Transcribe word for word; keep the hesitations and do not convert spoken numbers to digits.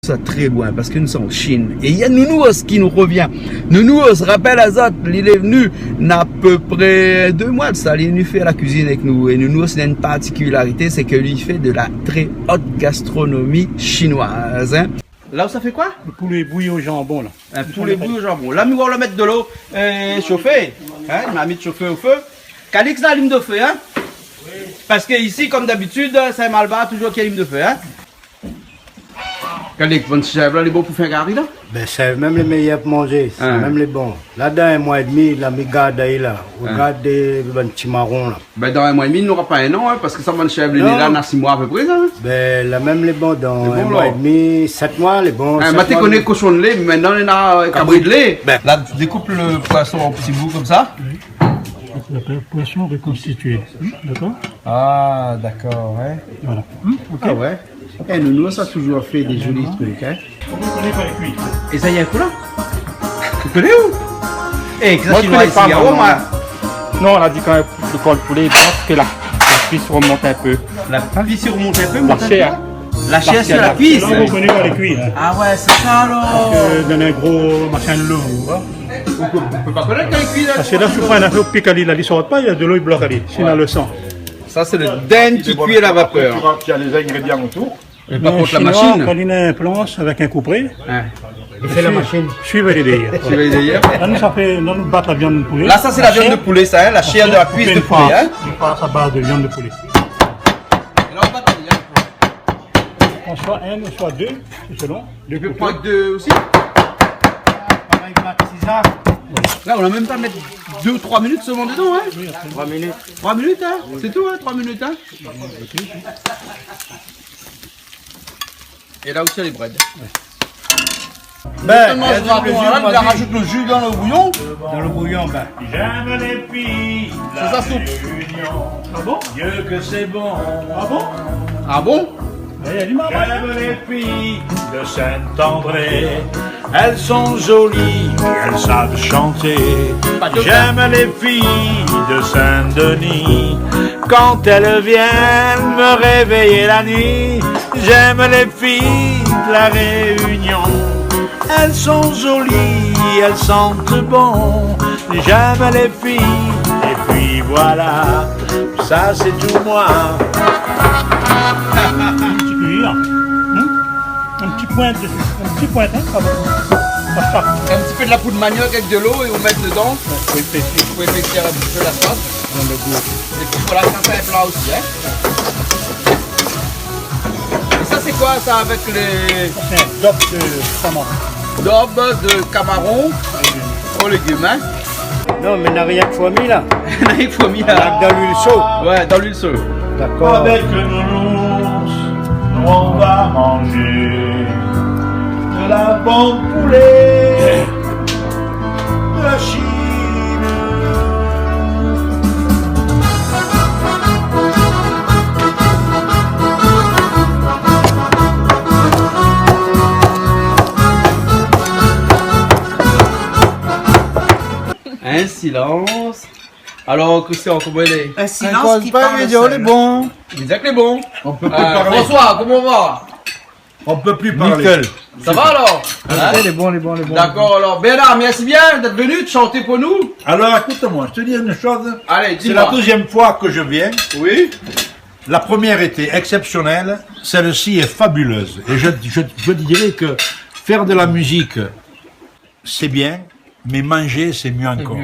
Sa tré loin, parske nou sé an Chine. É néna Nounours ki nou rovien. Nounours, rapèl azot, li lé vni na apepré dé moi de sa, li lé vni fé la kuizine avèk nou. É Nounours, li na in partikilarité, sé ke li fé de la très haute gastronomie chinoise, hein. La ou sa fé koi ? Le poulet bouilli au jambon, là. In poulé bouyi o janbon. La mi oi la mèt dolo, euh, shofé. Hein, ma mèt shofé o fé. Calix la alim do fé, hein. Parske isi, kom dabitid, sé Malbar toujour ki alim do fé, hein. Calix, bann shèv la, lé bon pou fé in kari la ? Bin, shèv mèm lé méyèr pou manzé, sé mèm lé bon. La, dan in moi é demi, la mi gard ali la. Ou gard bann ti maron la. Bin, dan in moi é demi, nora pa in an, hein, parske sa bann shèv lé la, na sis moi apepré, sa, hein. Bin, la mèm lé bon, dan in moi é demi, sèt moi, lé bon. Hein, ma té koné koshon lé, mé mintnan néna, euh, kabri lé. Bin. La, dékoup le poisson an ti bout komsa. Oui. Le poisson reconstitué. Hmm, d'accord ? Ah, d'accord, ouais. Voilà. Hmm, ok. Ah ouais. Eh, Nounours sa toujour fé dé zoli truk, hein. É sa, néna in kou la ? Ou koné ou ? Eh, ke sa, moi, je connais pas, moi, non. Non, on a dit quand même, le corps de poulet, parce que la, la cuisse remonte un peu. La cuisse remonte un peu, la chair. La chair sur la cuisse. Là, on reconnaît pas les cuisses, hein. Ah ouais, sé sa alor. Parske dan in gro machin lo, ou oi. On peut, on peut pas connaître quand il cuit, là. Parske la, si ou pran in afèr, ou pik ali la, li sort pa, néna dolo i blok ali, sinon le sang. Ça, c'est le dinde qui cuit à la vapeur. Tu as les ingrédients autour. É par kont, la machine. Kan li néna in plansh avèk in koupré, li fé la machine. Suiv ali dèrièr. Suiv ali dèrièr. La, nou sa fé, la, nou bat la viann poulé. La, sa sé la viann de poulé, sa, hein, la chair de la cuisse de poulet, hein. Li pass a baz de viann de poulé. É la, ou bat ali, hein. Ou pran soi inn ou soi dé, sé selon. Ou pé pran dé osi. La, ou la mèm pa mèt dé ou troi minit solman dedan, hein. Troi minit. Troi minit, hein. Sé tou, hein, troi minit, hein. É la osi, lé brèd. Bin, li rajout le ji dan le bouyon. Dan le bouyon, bin. J'aime les filles de la Réunion. Ah bon ? Dieu que c'est bon. Ah bon ? Ah bon ? J'aime les filles de Saint-André. Elles sont jolies, elles savent chanter. J'aime les filles de Saint-Denis. Quand elles viennent me réveiller la nuit, j'aime les filles de la Réunion. Elles sont jolies, elles sentent bon. J'aime les filles, et puis voilà, ça c'est tout moi. In ti kui la. Hmm ? In ti poin, in ti poin, hein, sa va. Sa, sa. In ti pé de la poud maniok avèk dolo é ou mèt dedan. Ouais, pou épésir. Pou épésir in ti pé la sos. Dan le gou. É pi voilà, sa fé in pla osi, hein. É sa, sé koi sa, avèk lé... Sa, sé in dob de kamaron. Dob de kamaron o légim, hein. Non, mé na rienk fourmi la. Na rienk fourmi la. Avèk dan luil sho. Ouais, dan luil sho. D'accord. Avec Nounours, nous on va manger de la bande poulet de la Chine. Un silence. Alors, Christian, koman i lé ? Un silence qui parle seul. In koz pa, i vé dir lé bon. I vé dir ke lé bon. On peut plus parler. François, comment on va ? On peut plus parler. Nickel. Ça va alors ? Hein ? Lé bon, lé bon, lé bon. D'accord, alors. Bernard, merci bien d'être venu, de chanter pour nous. Alors, écoute-moi, je te dis une chose. Allez, dis-moi. C'est la deuxième fois que je viens. Oui. La première était exceptionnelle, celle-ci est fabuleuse. Et je, je, je dirais que faire de la musique, c'est bien, mais manger, c'est mieux encore.